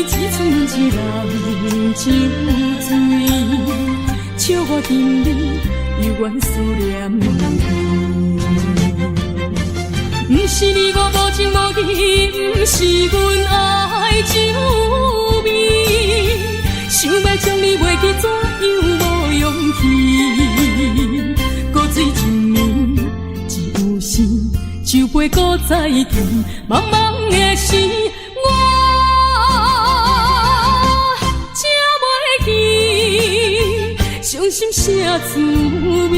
只剩一人酒醉，笑我今日犹原思念伊。毋是你我無情無義，毋是阮愛情有味，想欲將你袂記，怎樣無勇氣？孤水一暝一有生，酒杯閣再斟，茫茫的生，我才袂記，傷心啥滋味？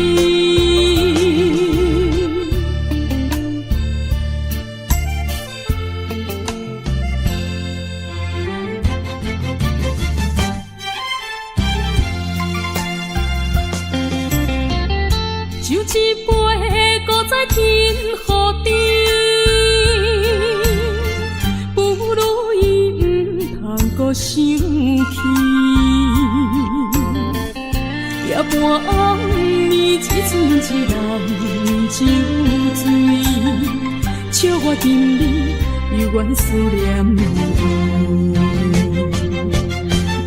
酒一杯，閣再天予甜，不如意毋通閣想起。夜半暗暝，只剩一人酒醉，笑我今日犹原思念伊。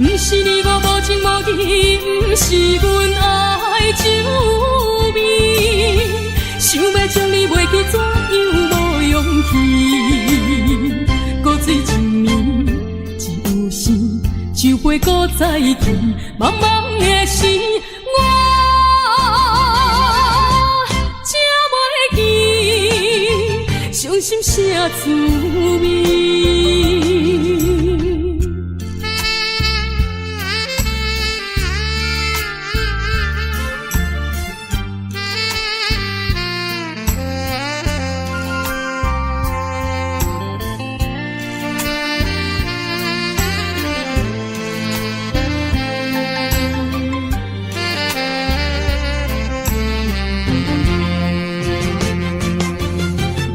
毋是你我無情無義，毋是阮愛情有味，想欲將你袂記，怎樣無勇氣？孤水一暝一有生，酒杯閣再斟，茫茫的生，我才袂記，傷心啥滋味？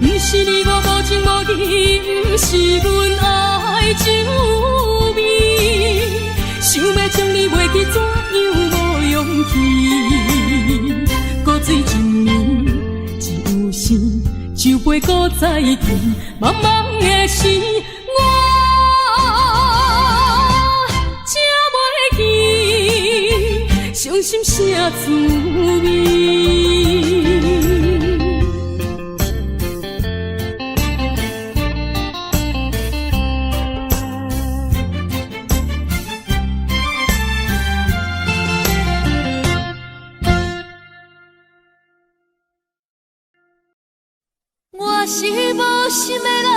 毋是你我無情無義，毋是阮愛情有味，想欲將你袂記，怎樣無勇氣？孤水一暝一有生，酒杯閣再斟，茫茫的生，我才袂記，傷心啥滋味？我是無心的人，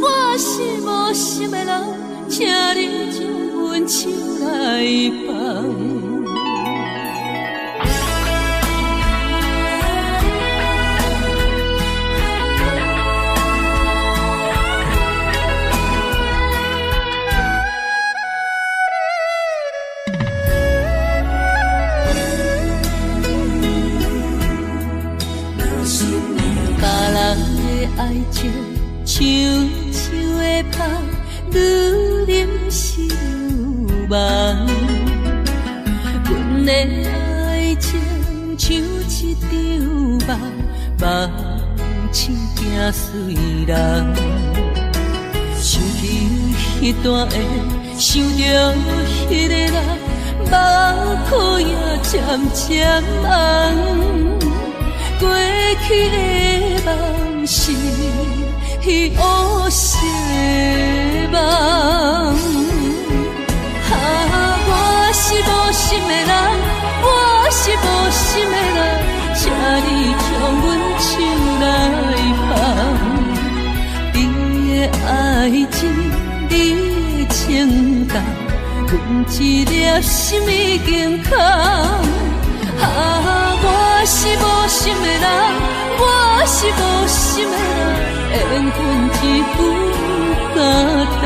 我是無心的人，請你將阮手來放。別人的愛情像樹的香，愈啉是愈茫。阮的愛情像一場夢，夢醒驚随人。想起彼段的，想著彼个人，目眶也渐渐红。過去的夢是彼烏色的夢。啊，我是無心的人，我是無心的人，請你將阮手來放。你的愛情，你的情重，阮一粒心已經空。啊，我是無心的人，我是無心的人，緣分一分不敢等。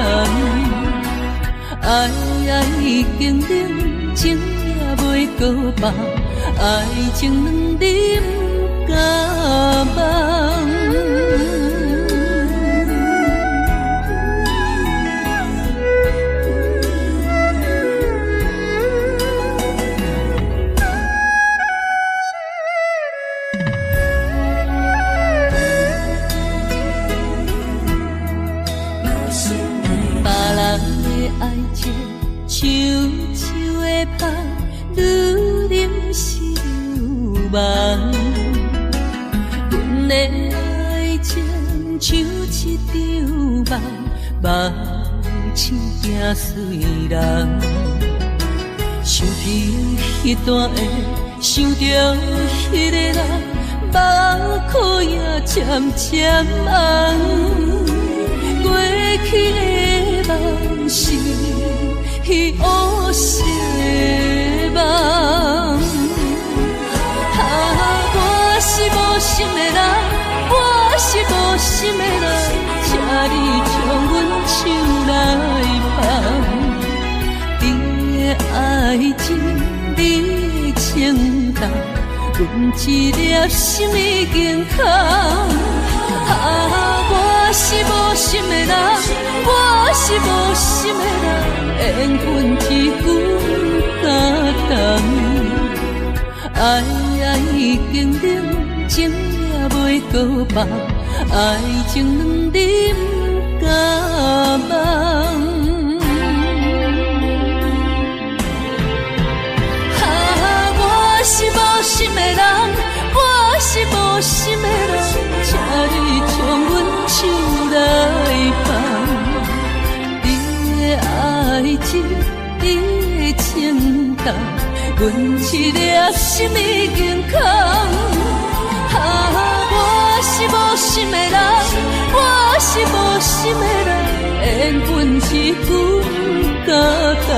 愛已經冷，情也袂閣放，愛情兩字不敢忘。別人的愛梦。阮的爱情像一场梦，梦醒惊随人。想起彼段会想著彼个人，目眶也渐渐红。过去的梦是彼乌色的梦。啊，我是无心的人，我是无心的人，请你将阮手来放。你的爱情，你的情重，阮一粒心已经空。啊，我是无心的人，我是无心的人，缘分一句不敢当。爱已经冷，情也袂阁放，爱情两字不敢忘。啊，我是无心的人，我是无心的人，请你将阮手来放。你的爱情，你的情重，阮一粒心已经空。啊，我是无心的人，我是无心的人，缘分一句不敢当。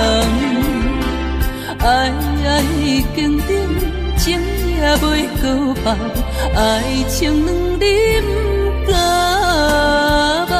爱已经冷，情也袂阁放，爱情两字不敢忘。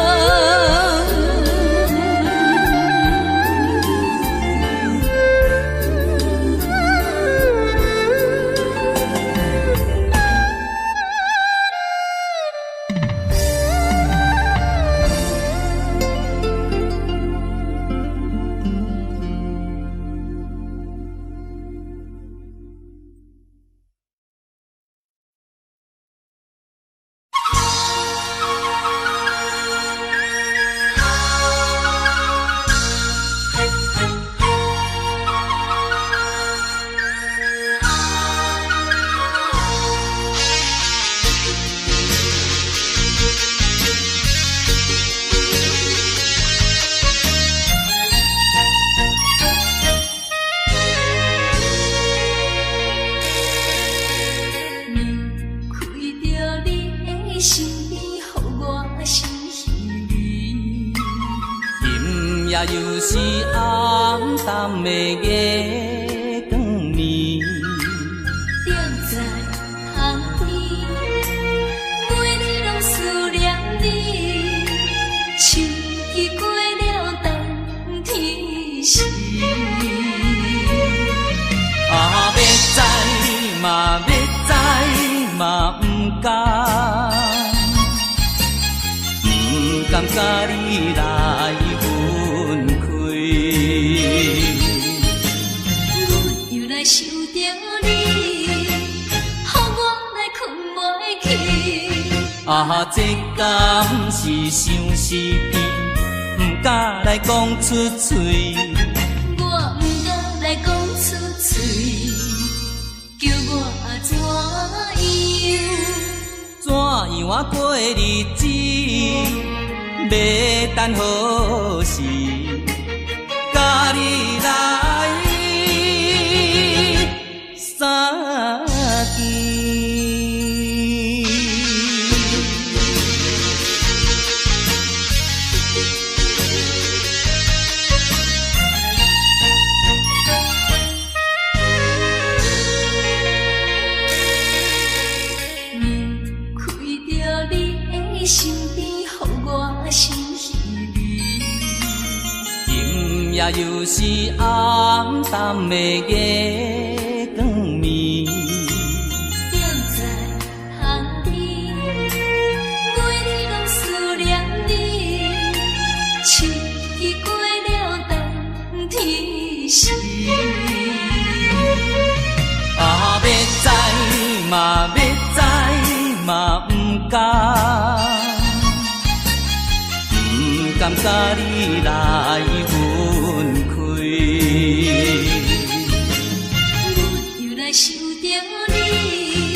想著你。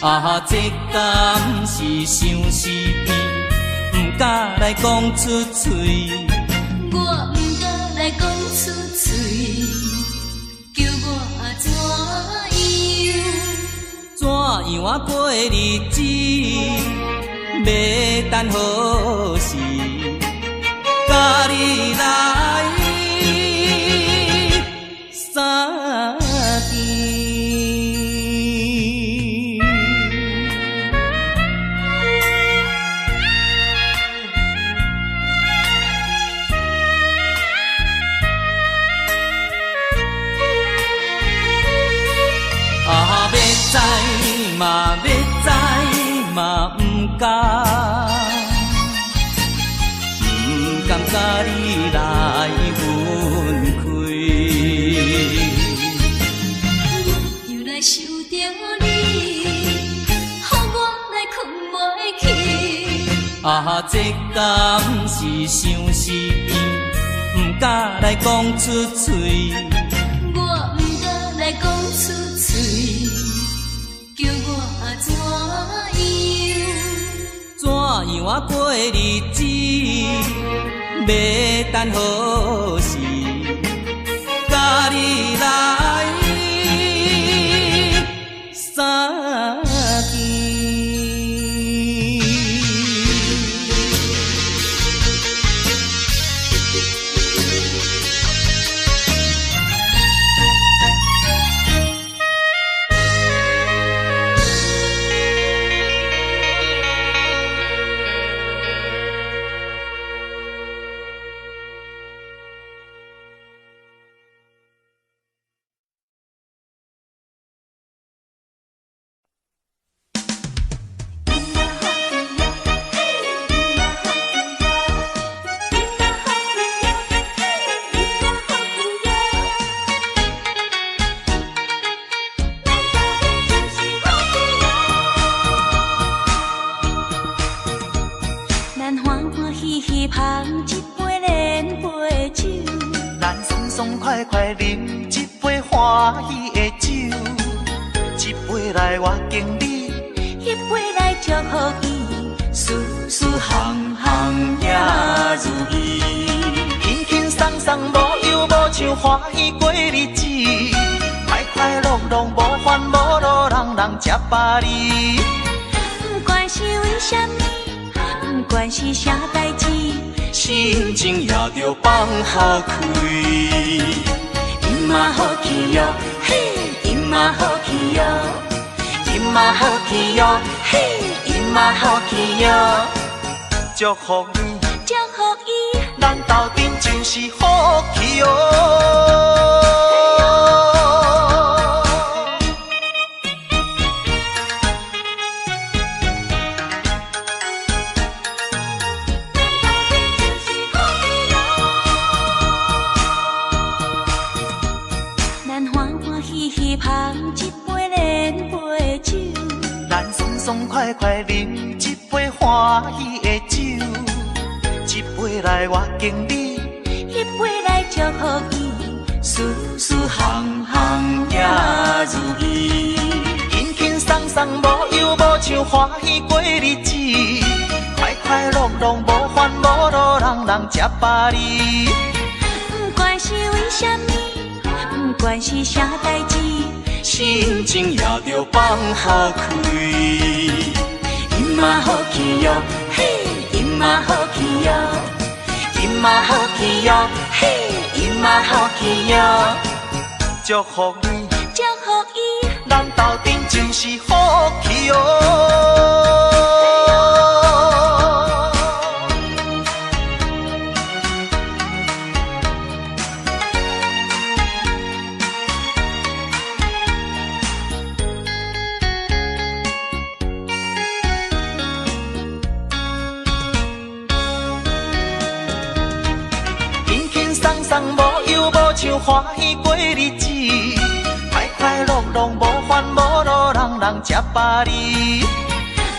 啊，這敢是相思病，毋敢來講出喙。我毋敢來講出喙，叫我怎樣？怎樣啊過日子？欲等何時？佮你來相見。啊，欲知嘛，欲知嘛，毋敢，毋敢佮你來分開。又來想著你，予我來睏袂去。啊，這敢是相思病，毋敢來講出喙。我毋敢來講出喙，叫我怎樣？怎樣啊過日子？欲等何時？佮你來相見。咱歡歡喜喜捧一杯連杯酒，咱爽爽快快啉一杯歡喜的酒，這杯來我敬你，彼杯來祝福伊，事事項項也如意。輕輕鬆鬆無憂無愁，歡喜過日子，快快樂樂無煩無惱，人人吃百里。不管是為啥物，不管是啥代誌，心情也著放予開。今嘛好去喲，嘿，今嘛好去喲，今嘛好去喲，嘿，今嘛好去喲。祝福你，祝福伊，咱鬥陣真是福氣喲。咱歡歡喜喜捧一杯連杯酒，咱爽爽快快啉一杯歡喜的酒，這杯來我敬你，彼杯來祝福伊，事事項項也如意。輕輕鬆鬆無憂無愁，歡喜過日子，快快樂樂無煩無惱，人人吃百里。不管是為啥物，不管是啥代誌，心情也著放予開。今嘛好去喲，嘿，今嘛好去喲，今嘛好去喲，嘿，今嘛好去喲。祝福你，祝福伊，咱鬥陣真是福氣喲。輕輕鬆鬆無憂無愁，歡喜過日子，快快樂樂無煩無惱，人人吃百里。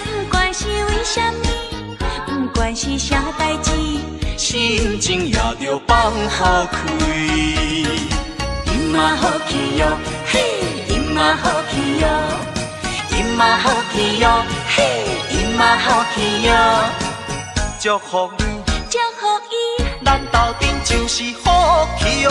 不管是為啥物，不管是啥代誌，心情也著放予開。今嘛好去喲，嘿，今嘛好去喲，今嘛嘛好去哟，嘿，伊嘛好去哟。祝福你，祝福伊，咱斗阵就是福气哟。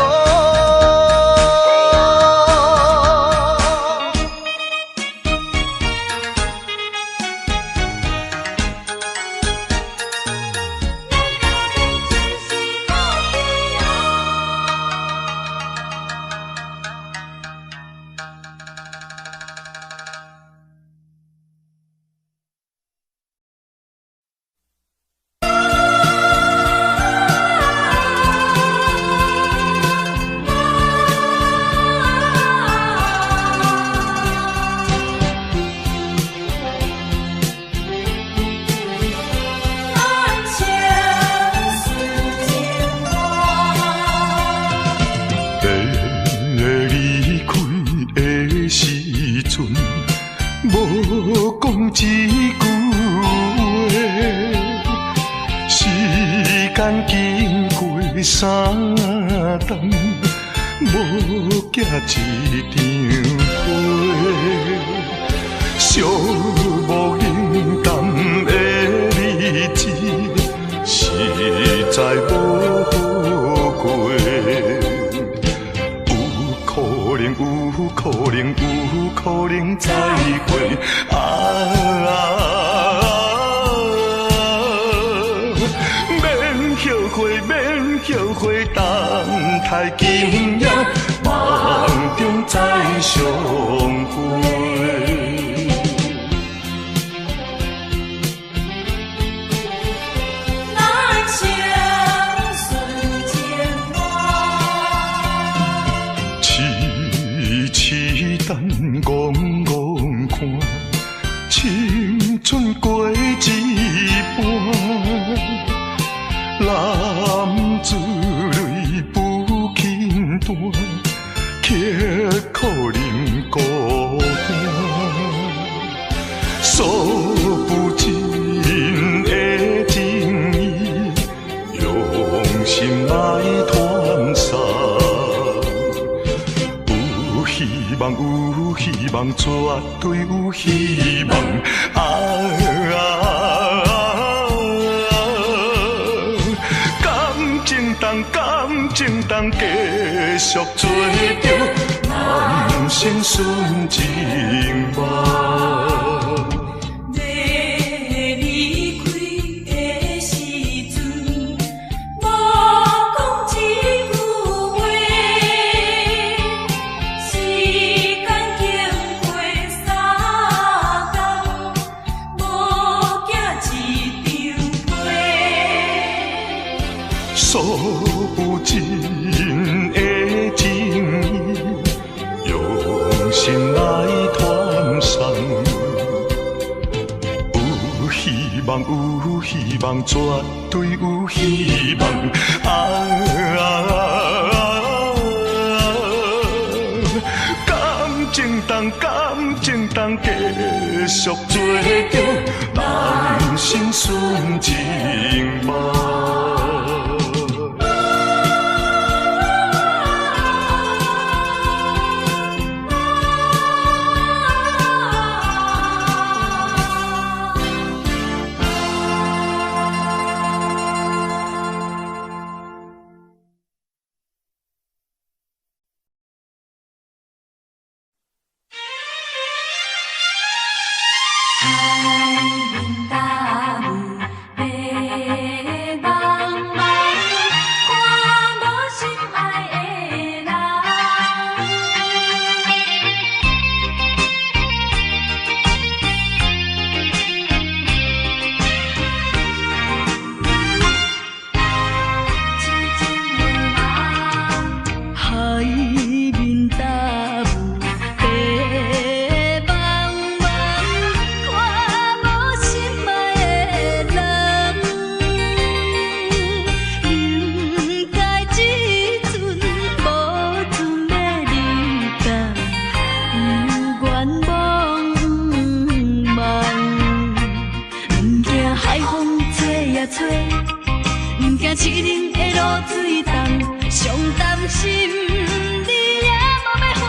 心你也無欲回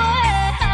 航。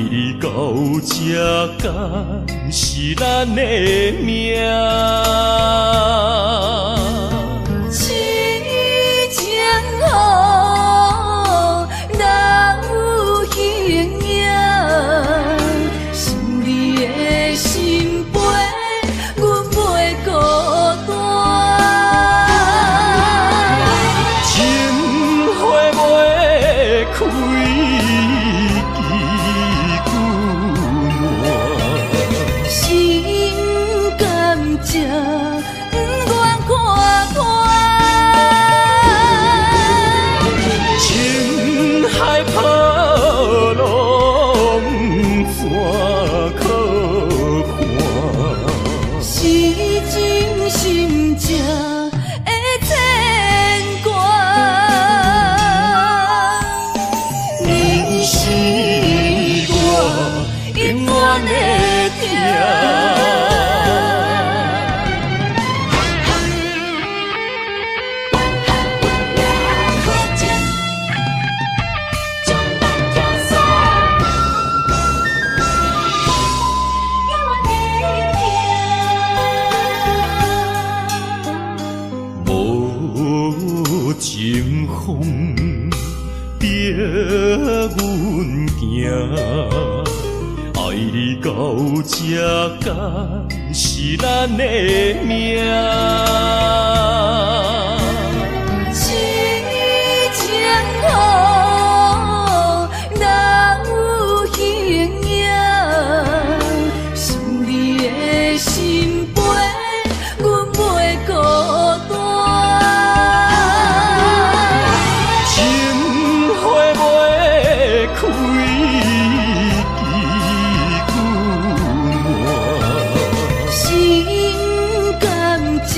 你到這，敢是咱的命？痴情雨，哪有形影？想你的心飞，阮袂孤單。情花袂開幾久暖，心甘才願看破。情海波浪怎可看？是真心情的牵掛。你是我永遠的疼。無情風逼阮行，愛你到這，敢是咱的命？痴情雨，哪有形影？想你的心飞，阮袂孤單。情花袂開幾久暖，心甘才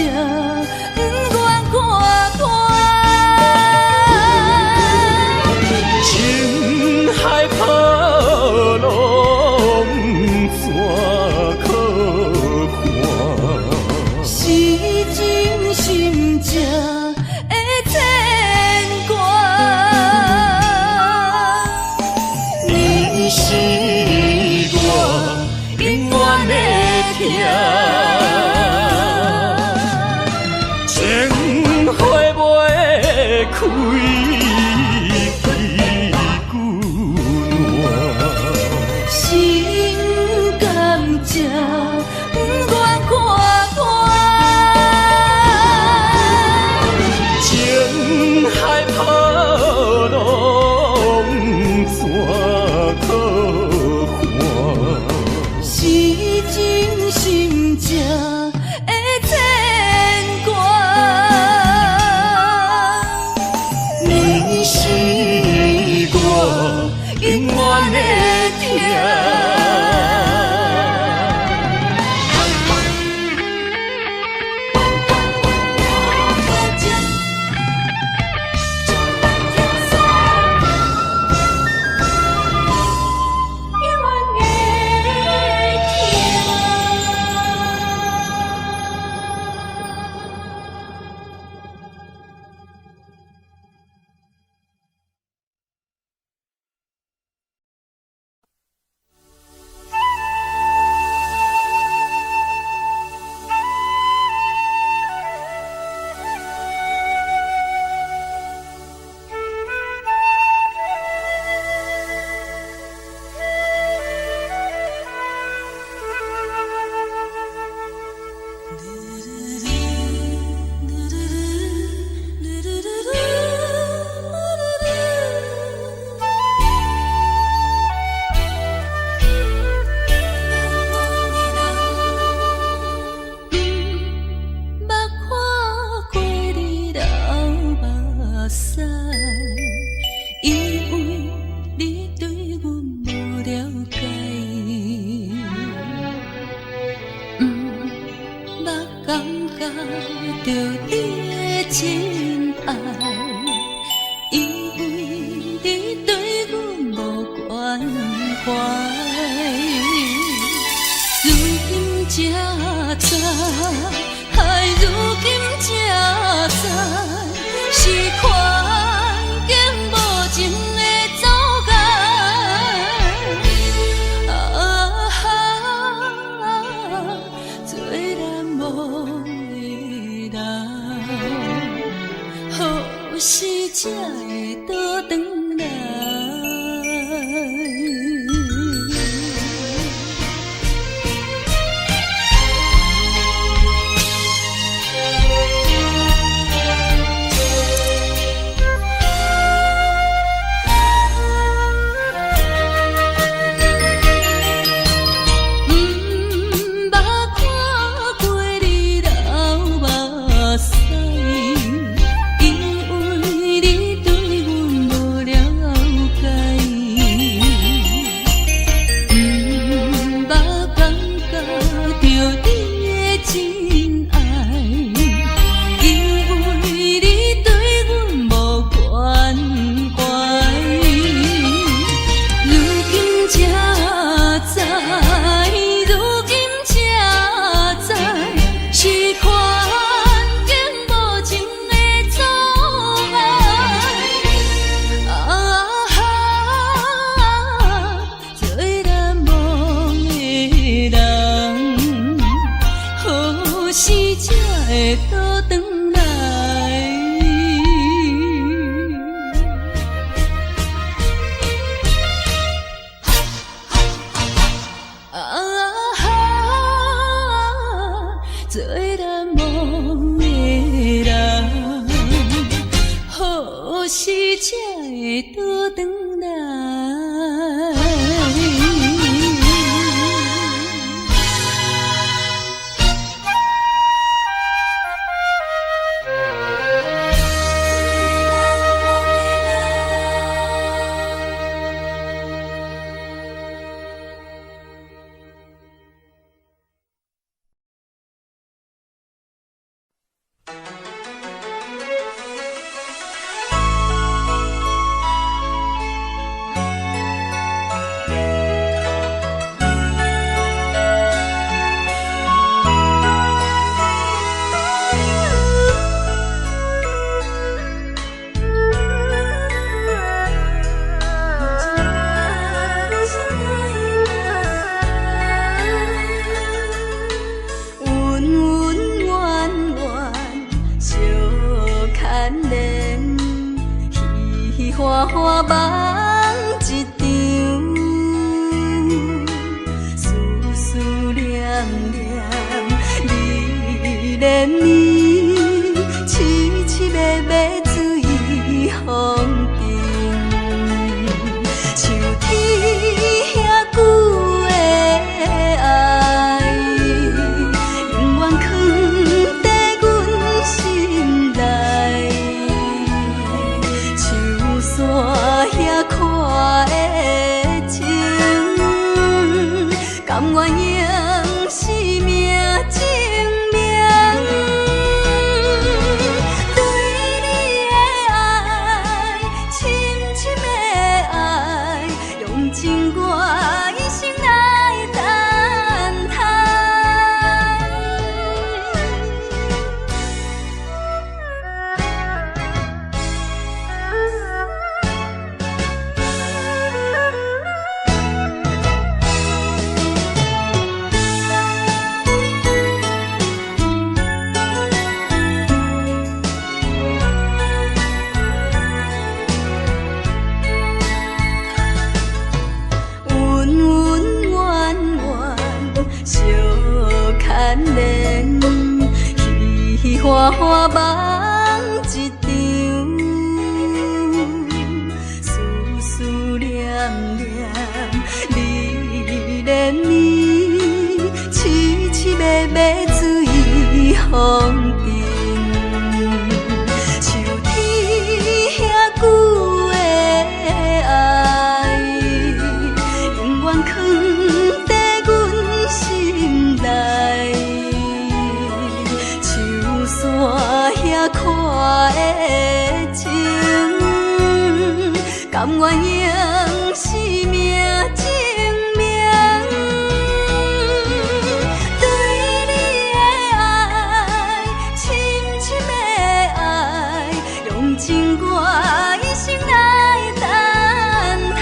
願看破。情海波浪怎可看？是真心情的牵掛。你是我永遠的疼。情花袂開幾久暖，心甘才願看破。情海波浪怎可看？是真心情的牵掛。你是我永遠的疼。捌看過你流目屎，以為你對阮無了解，毋捌感覺著你的真愛，以為你對阮無關懷，如今才知，如今才知，是環境無情的阻礙。時才會倒轉來？毋捌看過你流目屎，因為你對阮無了解。毋捌感覺著你的真愛，因為你對阮無關懷。如今才知，如今才知，是環境無情的阻礙。啊哈，最難忘的人，何時才會倒轉來？啊哈，最難忘的人，何時才會倒轉來？恩恩怨怨相牽連，彼彼花花夢一場，思思念念你連綿，痴痴迷迷醉風尘，像天遐久的愛，永遠藏佇阮心內。樹山遐闊的情，甘願用生命證明。對你的愛，深深的愛，用盡我一生來等待。恩恩怨怨相牽連，彼彼花花夢一場，思思念念你連綿，痴痴迷迷醉風塵，像天遐久的愛，永遠藏佇阮心內。樹山遐闊的情，甘願用生命證明。對你的愛，深深的愛，用盡我一生來等待。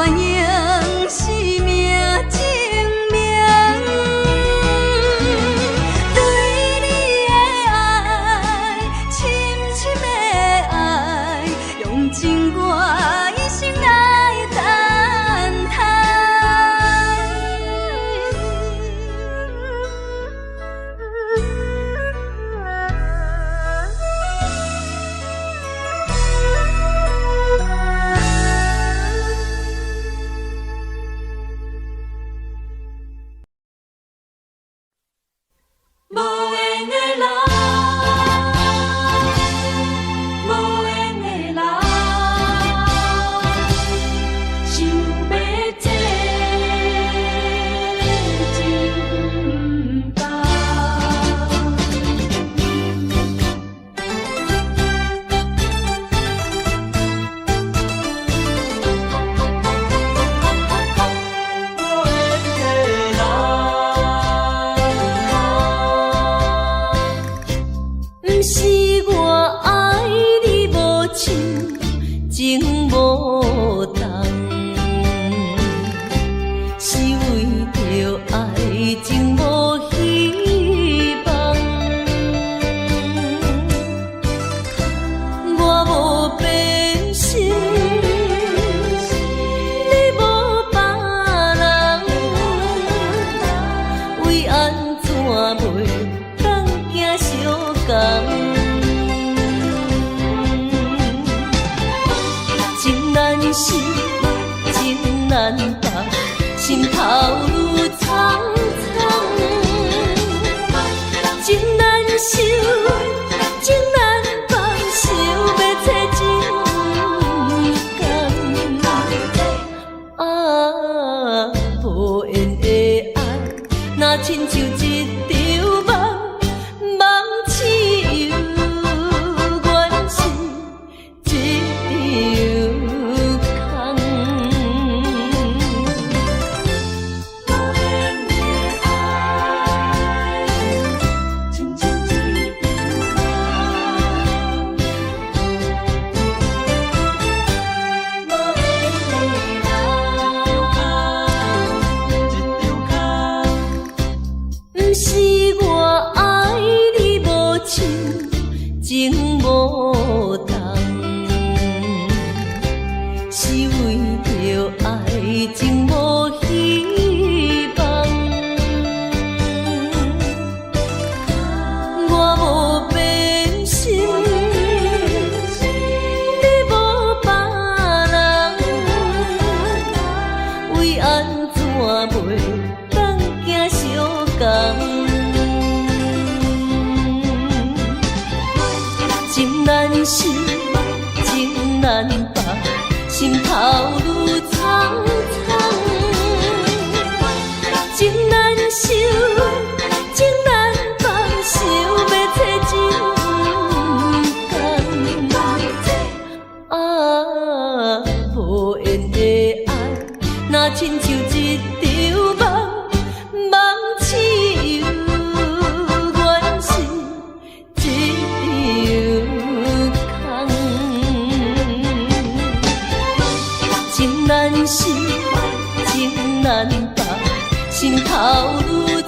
願用生命證明。對你的愛，深深的愛，用盡我一生來等待。無緣的人，無緣的人，想欲這情毋甘。無緣的人。毋是我愛你無深，情無重，是為著愛情無希望。我無變心，你無別人，為按怎袂當行相仝？情難捨，情難放，心頭愈悖悖。情難收，情難放，想欲找真甘。啊，無緣的愛，若親像一場夢，夢醒猶原是一場空。毋是我愛你無深，情無重，是為著愛情無希望。我無變心，你無別人，為按怎袂當行相仝？情難捨，情難放，心頭愈悖悖。情難收，情難放，想欲找真甘。啊，無緣的愛，若親像一場夢，夢醒猶原是一場空。情難捨，情難放，心頭愈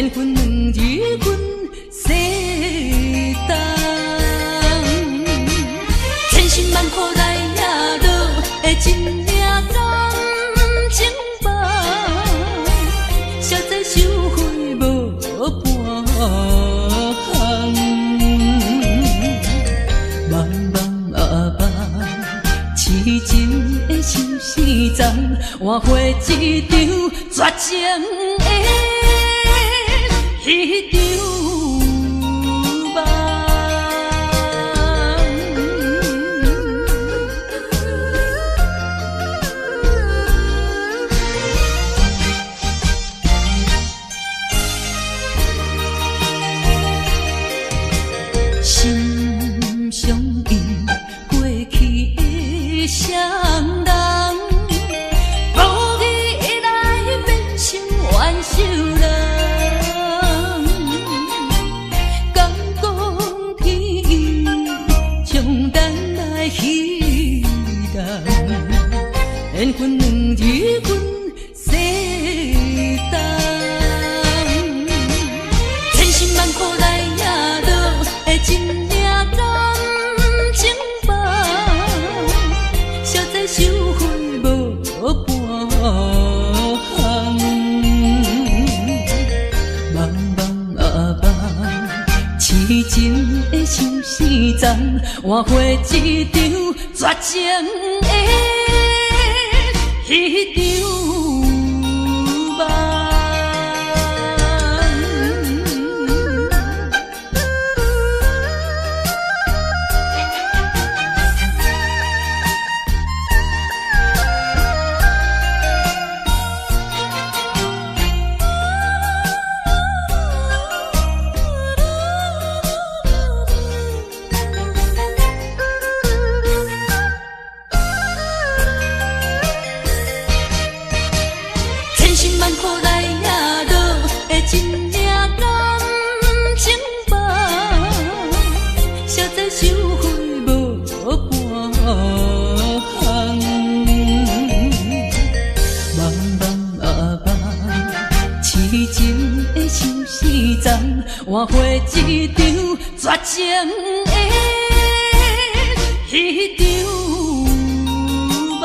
缘分两字阮世重，千辛万苦来也落的一领感情梦，谁知收费无半项。茫茫啊茫，痴情的相思重，换回一场绝情的彼场梦。心相印，过去的双人，无义来变成冤仇人。敢讲天意，将咱来戏弄，缘分两字阮世重，千辛万苦来也落的一领感情梦，谁知收费无半项。茫茫啊茫，痴情的相思重，换回一场绝情的彼场梦。千辛万苦来也落的一领感情梦，谁知收费无半项。茫茫啊茫，痴情的相思重，换回一场绝情的彼场梦。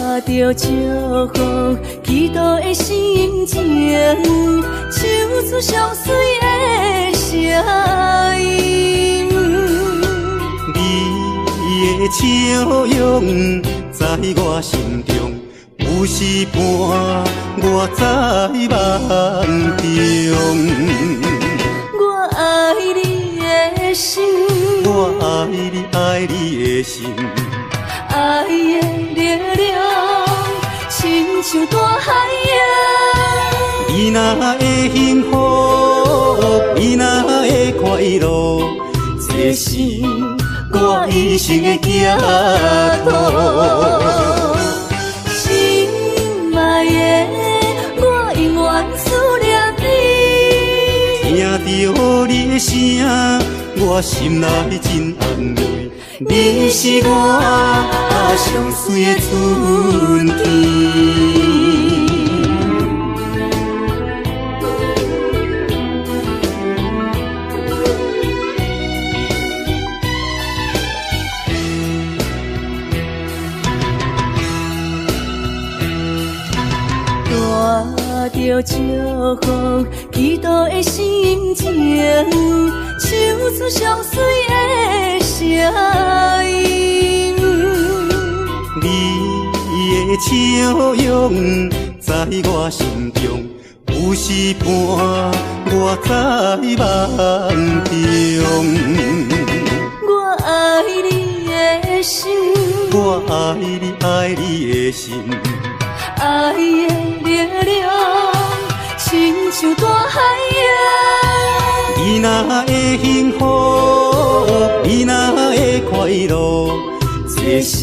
带着祝福，祈祷的心情，唱出上水的声音。你的笑容在我心中，有时伴我在梦中。我爱你的心，我爱你爱你的心，爱的力量亲像大海洋。你若会幸福，你若会快乐，这是我一生的寄托。心爱的，我永远思念你。听著你的声，我心内真安慰。你是我上水的春天。带着著祝福，祈禱的心情，唱出上媠的聲音。你的笑容在我心中，有時伴我在夢中。我愛你的心，我愛你愛你的心，愛的力量親像大海洋。你若會幸福，你若會快樂，這是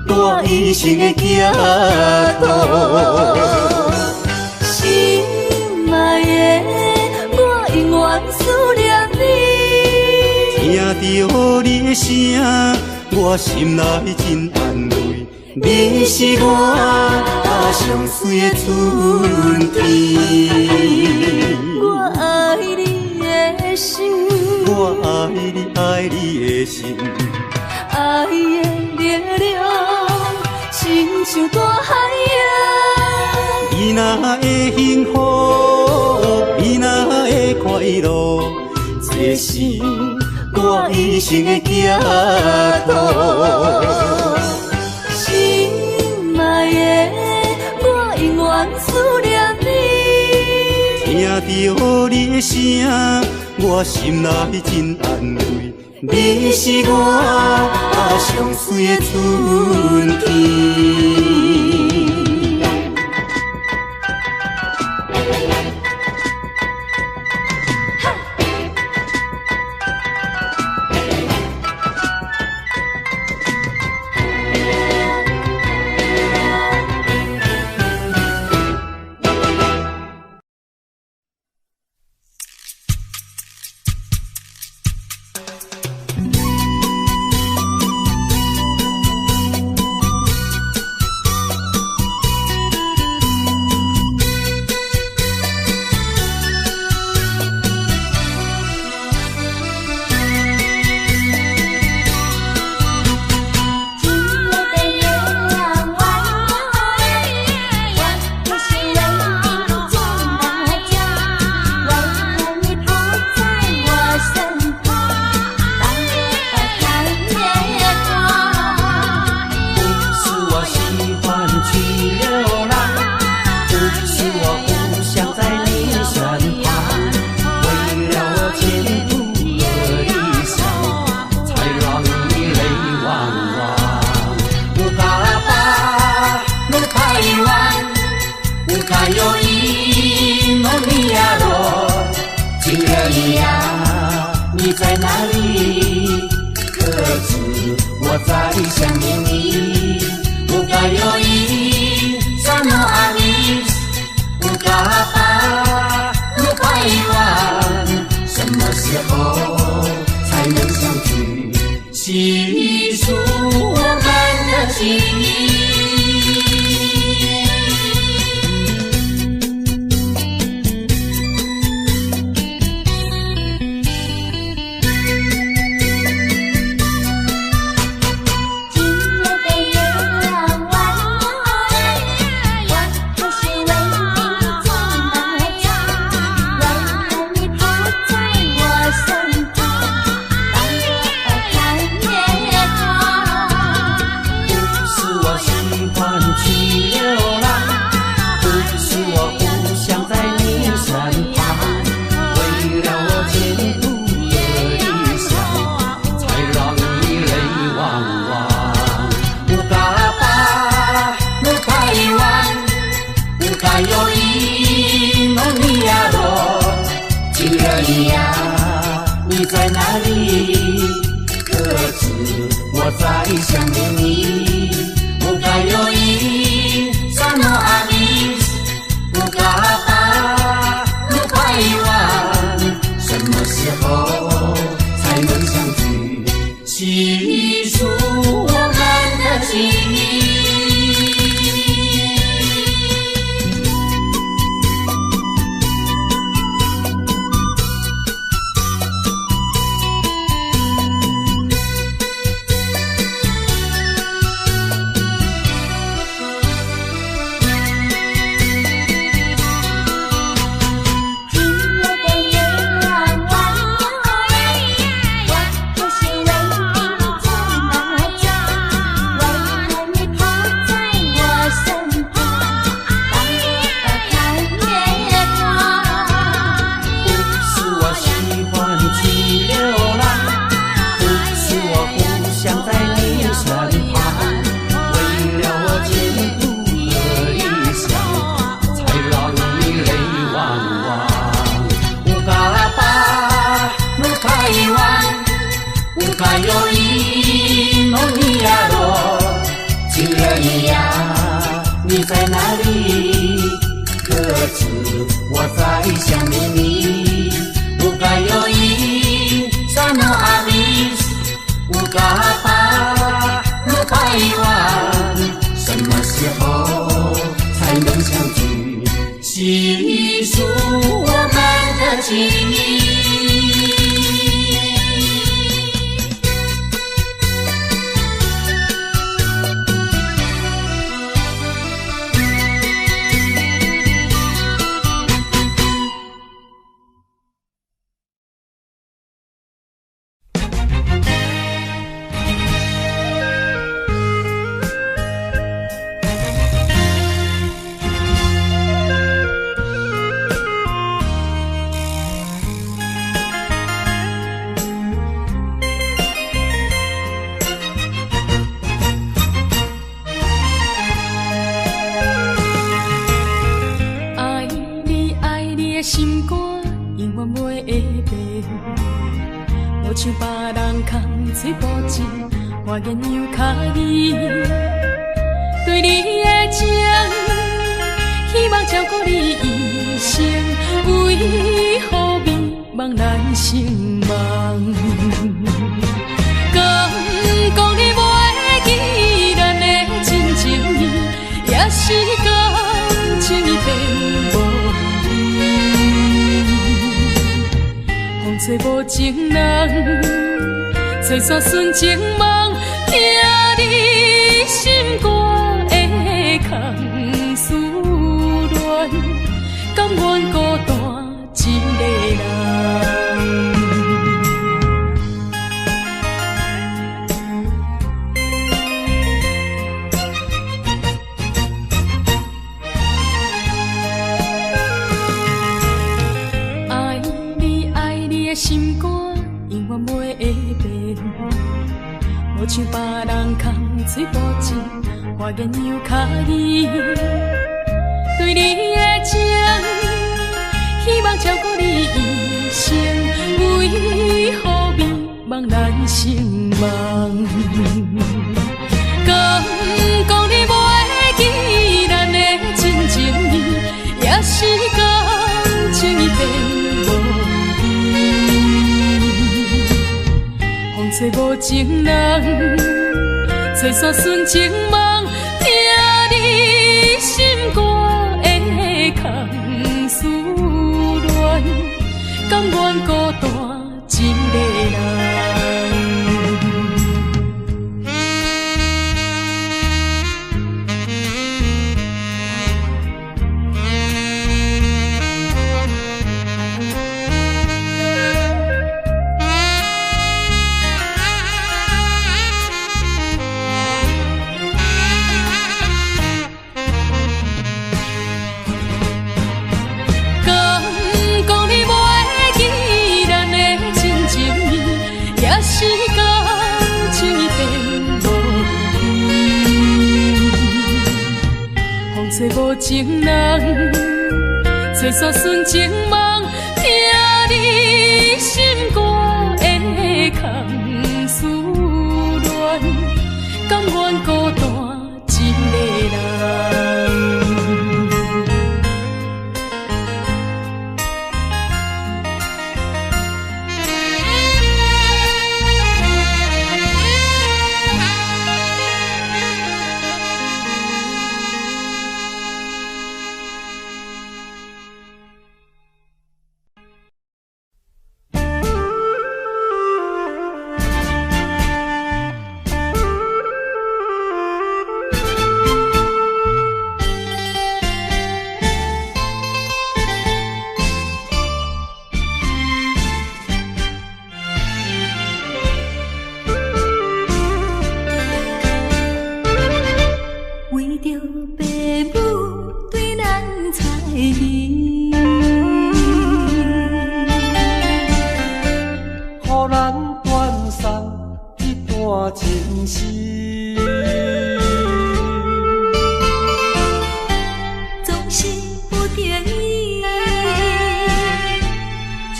我一生的寄託。心愛的，我永遠思念你。聽著你的聲，我心內真安慰。你是我上媠的春天。我愛你的心，我愛你愛你的心，愛的力量親像大海洋。你若會幸福，你若會快樂，這是我一生的寄託。心愛的，我永遠思念你。聽著你的聲，我心內真安慰。你是我上媠的春天。該有伊蒙尼亞羅，961呀，你在哪裡？可知我在想念你。有該有伊薩諾阿米斯，烏嘎巴魯百萬，什麼時候才能相聚？細數我們的情誼。我言又較伊，對你的情，希望照顧你一生，為何美夢難成夢？敢講你袂記咱的真情意，也是感情已變無味。風吹無情人，吹散純情夢。疼你心肝的空思恋，甘願孤單一个人。愛你愛你的心肝，永遠袂會變。無像別人空嘴無情，花言又較伊。對你的情，希望照顧你一生，為何美夢難成夢？敢講你袂記咱的真情意，也是感情已變無味。風吹無情人，吹散純情夢，疼你心肝的空思戀，甘願孤單一个人。吹無情人，吹散純情夢，疼你心肝的空思戀，甘願孤單一个人。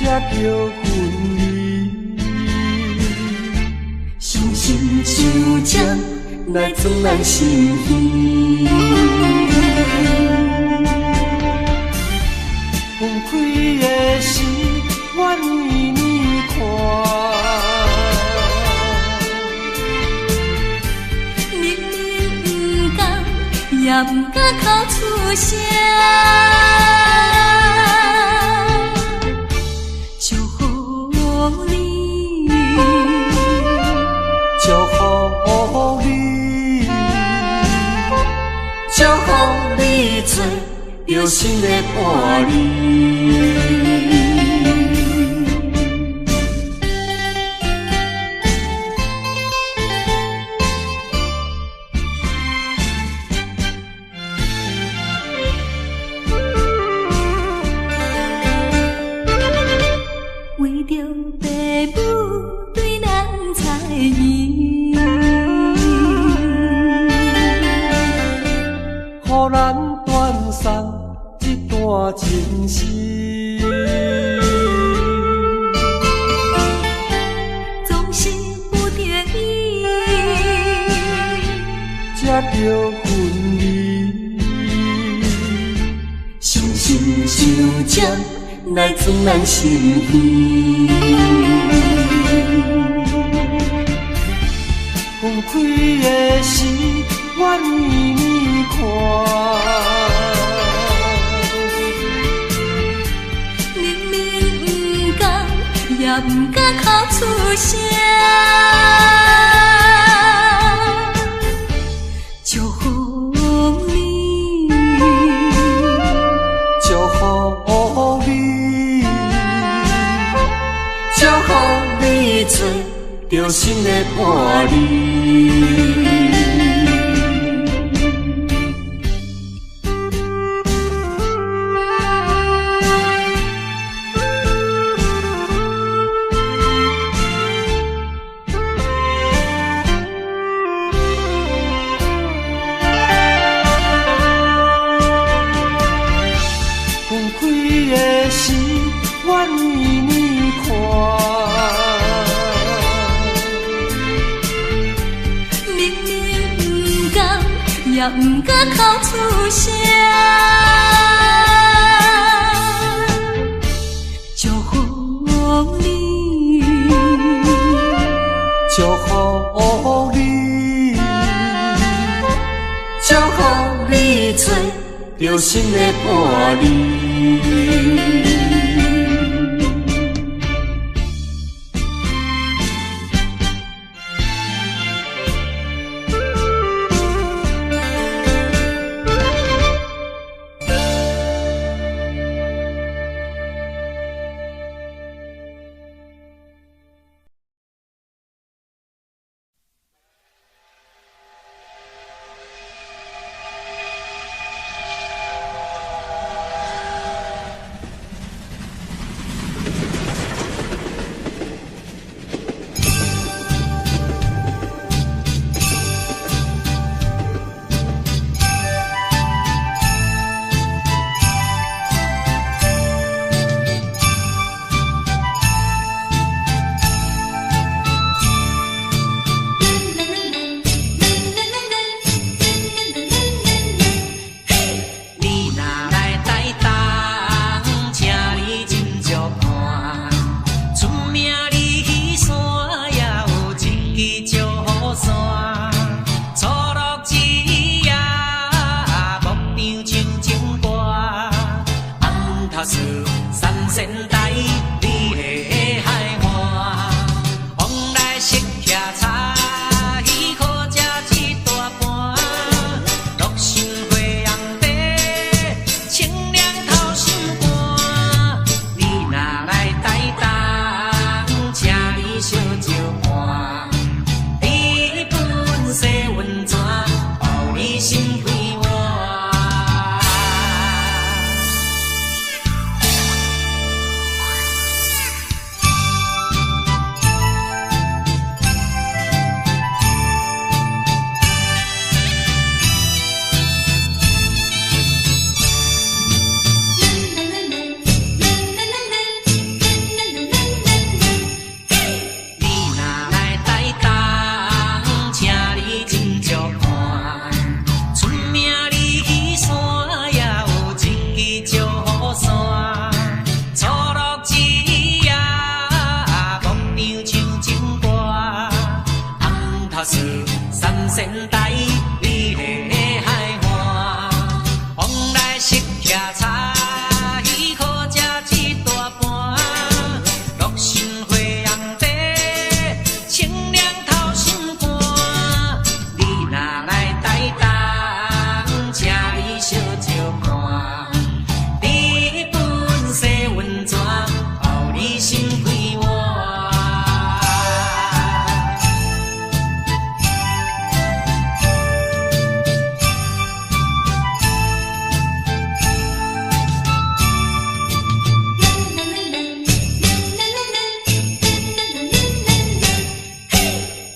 才叫分離。深深相情来装咱心耳。分开的时，我年年看。明明不甘，也不敢哭出声。祝福你，祝福你，祝福你找著新的伴侣。为著爸母对咱猜疑，予咱断送这段情丝。总是不得已，才著分离。深深相情来装咱心耳。分开的时，我年年看。明明不甘，也不敢哭出声。祝福你，祝福你，祝福你找著新的伴侣。分开的时，我年年看。明明不甘，也不敢哭出声。祝福你，祝福你，祝福你找著新的伴侣。頭樹三仙台，美麗的海岸，往來食徛茶，好食一大盤。樂心花紅茶，清涼透心肝。你若來台東，請你小招看，日本洗溫泉，包你心快活。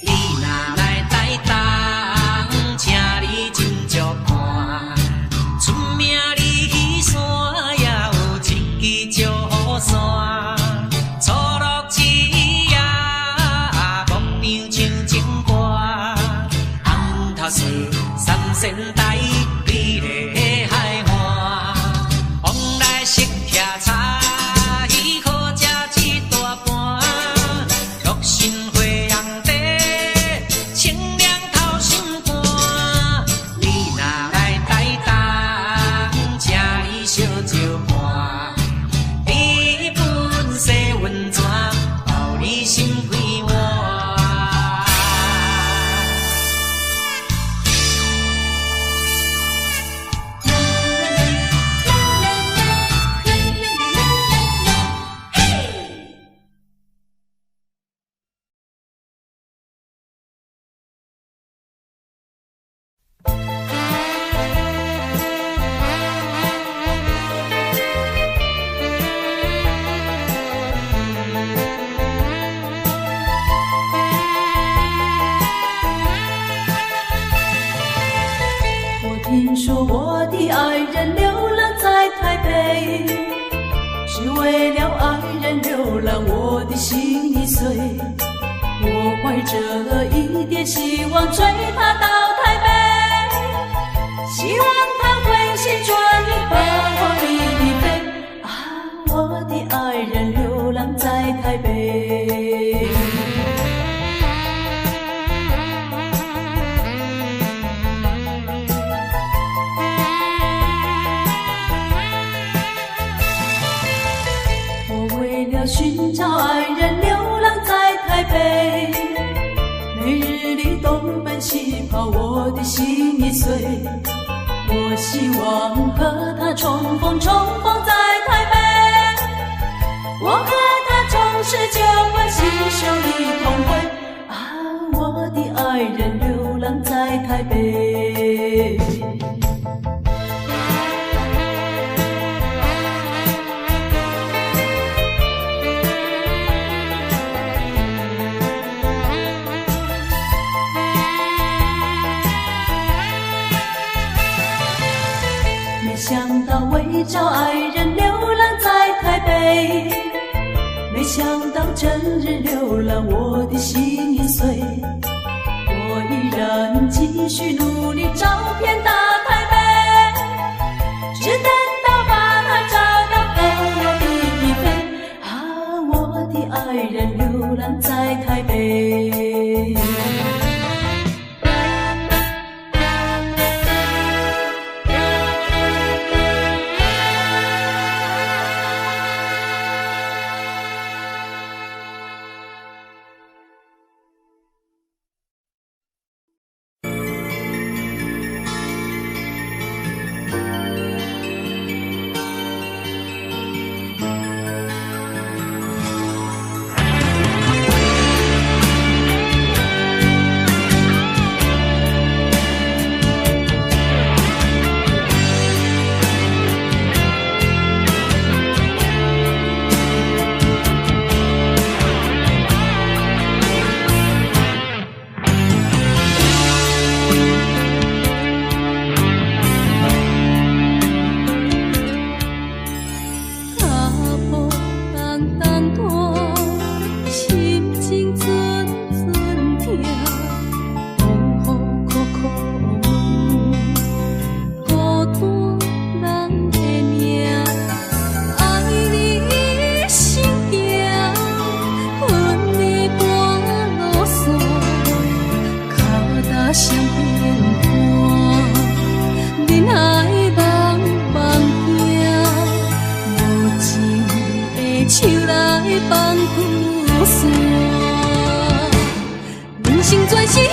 你若來台東，請你斟酌看，出名的彼山也有一支石山，错落一夜，牧場像情歌。红头树三仙台，美麗的海岸，往來食徛茶，好食一大盤。樂心花紅茶，清涼透心肝。你若來台東，請你小招看，日本洗溫泉，包你心快活。我聽說我的愛人流浪在台北，是為了愛人流浪，我的心已碎。我懷着一點希望追他到台北，希望他回心轉意把我離別。啊，我的愛人流浪在台北。我為了尋找愛人流浪在台北，每日裡東奔西跑，我的心已碎。我希望和他重逢，重逢在台北。我和他重拾舊歡，攜手一同歸。啊，我的愛人流浪在台北。沒想到為找愛人流浪在台北，沒想到整日流浪，我的心已碎。我依然繼續努力找遍大台北，只等到把他找到，剖我的疲憊。啊，我的愛人流浪在台北。生全是永远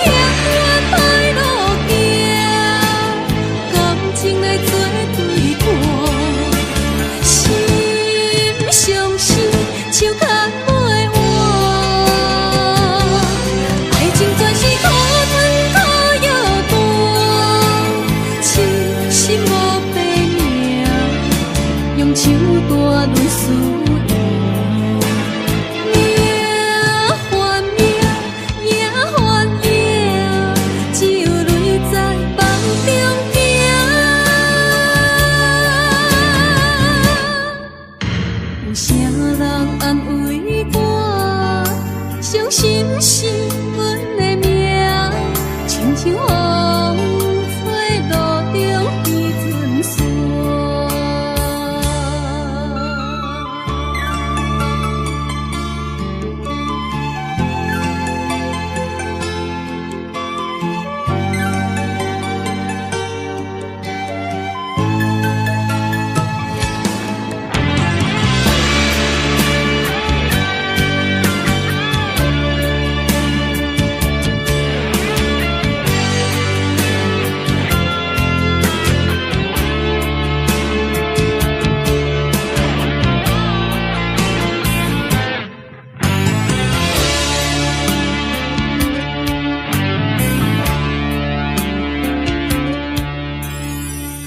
歹路行，感情来做对半，心相惜，手牵袂完。爱情全是苦吞苦药丹，痴心无白命，用手段论输赢。命还命，赢还赢，只有泪在梦中行。有啥人安慰我？伤心是阮的命，亲像风吹路中彼阵沙。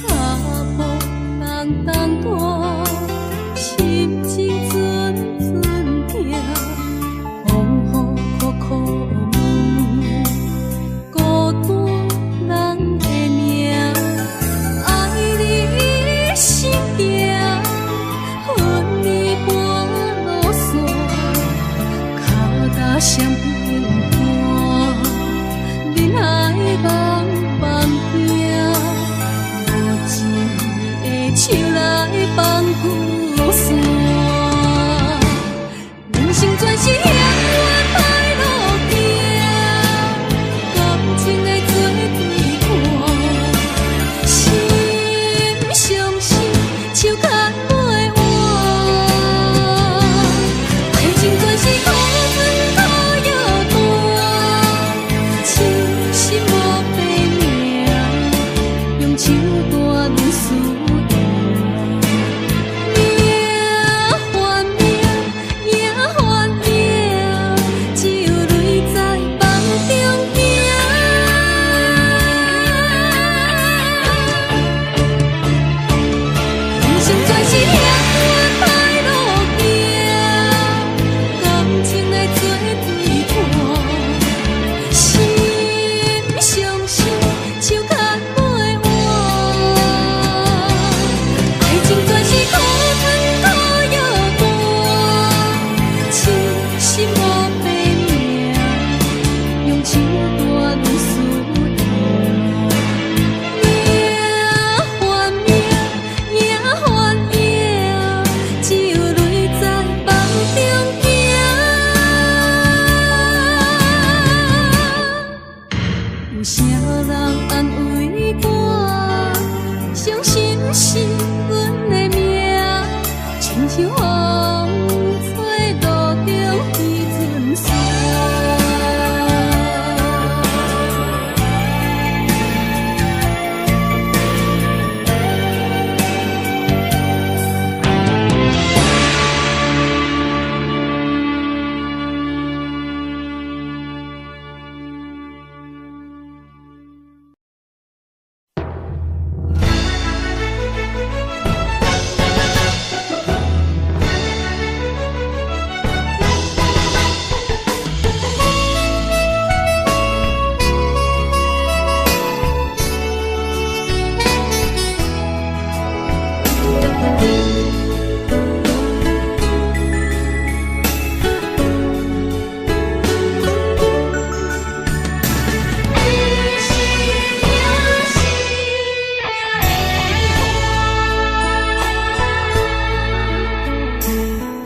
脚步重重大，心情阵阵痛，风雨苦苦问，孤单人的命，爱你一生行，恨你半路散，脚踏双扁担，忍爱茫茫行。无一个手来放旧线，人生全是永远歹路行，感情来做对半，心相惜，手牵袂完。爱情全是苦吞苦药丹，痴心无白命，用手段论输赢。命还命，赢还赢，只有泪在梦中行。人生全是永远歹路行，感情来做对半，心相惜，手牵袂完。爱情全是苦吞苦药丹，痴心无白命，用手段论输赢。命还命，赢还赢，只有泪在梦中行。有啥人安慰我？伤心是阮的命，亲像风吹路中彼阵沙。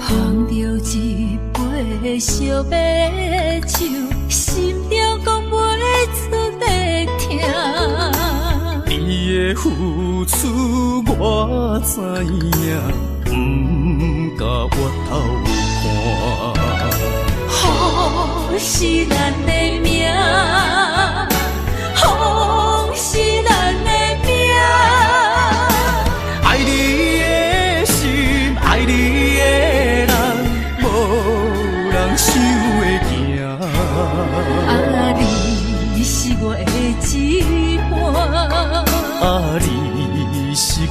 捧着一杯烧白酒，心中讲袂出的疼。你的付出我知影，不敢回头看。雨是咱的命，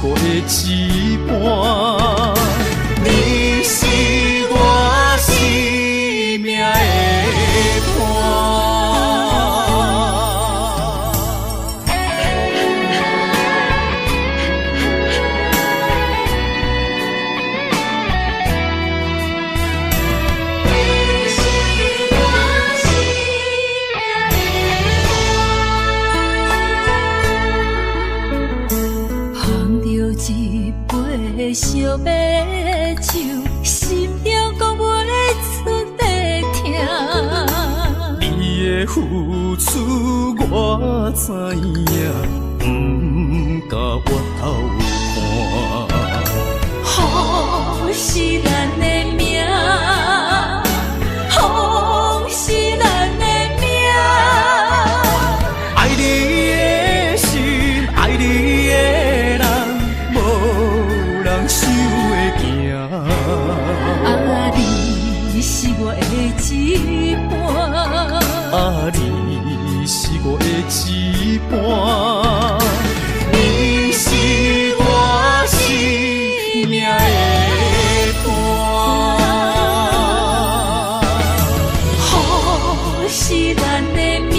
我的一半。你是我生命的伴。捧著一杯烧白酒，心中講袂出的疼。你的付出我知影，不敢回頭看。雨是咱的命，風是咱的命。愛你的心，愛你的人，無人想會驚。啊，你是我的一半。啊，你是我的一半。你是我生命的伴。雨是咱的命，